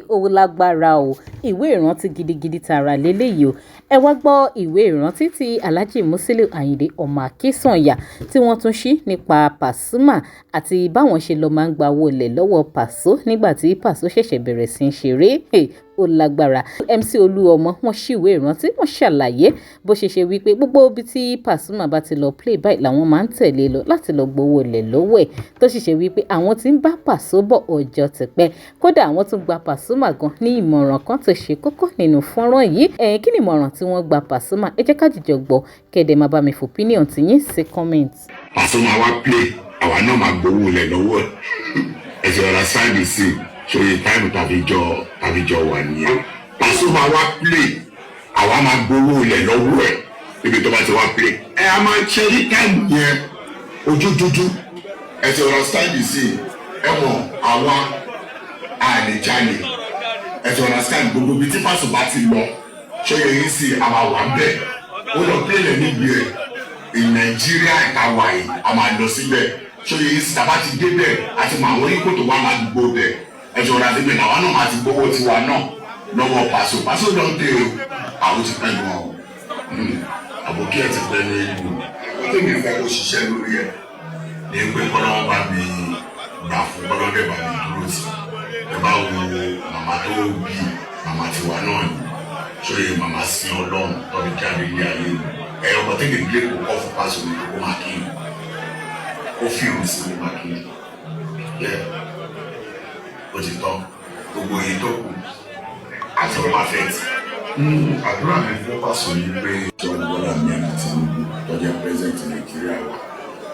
Ó lágbára o. Ìwé ìrántí gidigidi tààrà lélẹ́yìí o. Ẹ wá gbọ́ ìwé ìrántí tí Alhaji Musiliu Ayinde ọmọ Akínsànyà tí wọ́n tún ṣí nípa Pasuma àti báwọn ṣe lọ máa ń gba owó ilẹ̀ lọ́wọ́ Paso nígbà tí Paso ṣẹ̀ṣẹ̀ bẹ̀rẹ̀ sí í ṣeré. Ó lágbára. MC Olúọmọ, wọ́n ṣí ìwé ìrántí, wọ́n ṣàlàyé bó ṣe ṣe wípé gbogbo ibi tí Pasuma bá ti lọ play báyìí làwọn máa ń tẹ̀lé lọ láti lọ gbowó ilẹ̀ lọ́wọ́ ẹ̀, tó sì ṣe wípé àwọn tí ń bá Paso bọ̀ ọjọ́ ti pẹ́. Kódà, àwọn tún gba Pasuma gan ní ìmọ̀ràn kan tó ṣe kókó nínú fọ́nrán yìí. Ẹ̀ẹ́n, kí ni ìmọ̀ràn tí wọ́n gba Pasuma? Ẹ jẹ́ ká jìjọ gbọ́, kẹ́dẹ̀ máa bá mi fi opinion tiyín sí comment. Pasuma wá play, àwa náà máa gbowó ilẹ̀ lọ́wọ́ ẹ̀. Ẹ̀sìn ọ̀rọ̀ sáàdì sí ṣòye time tàbí jọ wà nìyẹn. Pasuma wá play, àwa máa gbowó ilẹ̀ lọ́wọ́ ẹ̀ níbi tó bá ti wá play. Ẹ a máa ṣe ní time yẹn, ojú dúdú. Ẹ̀sìn ọ̀rọ̀ sáàdì sí, ẹ mọ̀, àwa a lè jalè. Ẹ̀sìn ọ̀rọ̀ sáàdì, gbogbo ibi tí Paso bá ti lọ, ṣòye yín sí, àwa wà ń bẹ̀. Ó lọ play lẹ̀ níbi ẹ̀ in Nàìjíríà ìtawà yìí, a máa lọ síbẹ̀. Ṣòye yín sí, tàbá ti débẹ̀ àti mọ àwọn oníkòtò wa ládùúgbò bẹ̀. Ẹ̀sìn ọ̀rọ̀ àti bẹ̀ làwa náà máa ti gbowó tiwa náà lọ́wọ́ Paso. Paso ló ń dé o. Àwọn ti pẹ́ gan o, àbòkí ẹ̀ ti pẹ́ ní ìlú. Ó tẹ̀mí fẹ́ kó ṣiṣẹ́ lórí ẹ̀ ní pé kọ́lọ́wọ́n bá mi gbà fún kọ́lọ́dẹ̀, bá mi dúró tì. Ẹ bá wo màmá tó bí màmá tiwa náà ni, ṣòye màmá sin Ọlọ́run tọ́bi jáde ilé ayé mi. Ẹ ọkọ tẹ́lẹ̀ gbé kó kọ́ fún Paso ní kó máa kí kó fìrù sí kó máa kí yẹ. Ó ti tán, gbogbo èyí tó kù àti perfect. Àdúrà mi fún Paso ni pé Ṣíwájú Bọ́lá Ahmed Tinubu tó jẹ́ president Nàìjíríà wa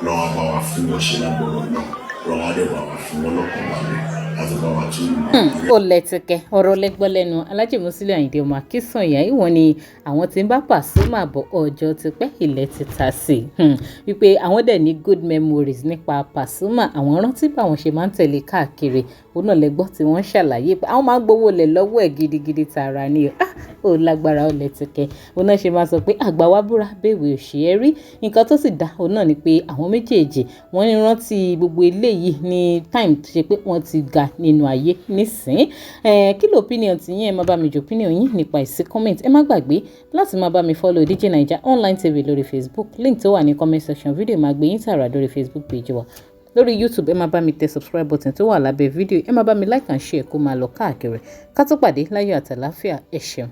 lọ́wọ́ bá wa fún wọn ṣe lágbọ̀rọ̀ náà, lọ́wọ́ adé bá wa fún wọn lọ́kàn balẹ̀ láti bá wa tún Nàìjíríà. Ó lẹ́tìkẹ́ ọ̀rọ̀ lẹ́gbọ́ lẹ́nu Alhaji Musiliu Ayinde ọmọ Akínsànyà. Ìwọ̀n ni àwọn tí ń bá Pasuma bọ̀ ọjọ́ ti pẹ́, ilẹ̀ ti ta sí i, wípé àwọn dẹ̀ ní good memories nípa Pasuma. Àwọn rántí báwọn ṣe máa ń tẹ̀lé káàkiri. Òun náà lẹ́gbọ́ tí wọ́n ṣàlàyé pé àwọn máa ń gbowó lẹ̀ lọ́wọ́ ẹ̀ gidigidi tààrà ni o. Ah, ó lágbára, ó lẹ́tìkẹ́. Òun náà ṣe máa sọ pé àgbà wa búra béèwé òṣì ẹ́ rí nǹkan tó sì dá. Òun náà ni pé àwọn méjèèjì, wọ́n ní rántí gbogbo eléyìí ní time tó ṣe pé wọ́n ti ga nínú ayé nísìn. Kí ló opinion ti yín? Ẹ má bá mi jù opinion yín nípa ìsí comment. Ẹ má gbàgbé láti máa bá mi follow DJ Naija Online TV lórí Facebook. Link tó wà ní comment section video máa gbé yín tààrà lórí Facebook page wa. Lórí YouTube, ẹ máa bá mi tẹ subscribe button tó wà lábẹ́ fídíò. Ẹ máa bá mi like and share kó máa lọ káàkiri. Ká tó pàdé láyọ̀ àtàláfíà, ẹ ṣeun.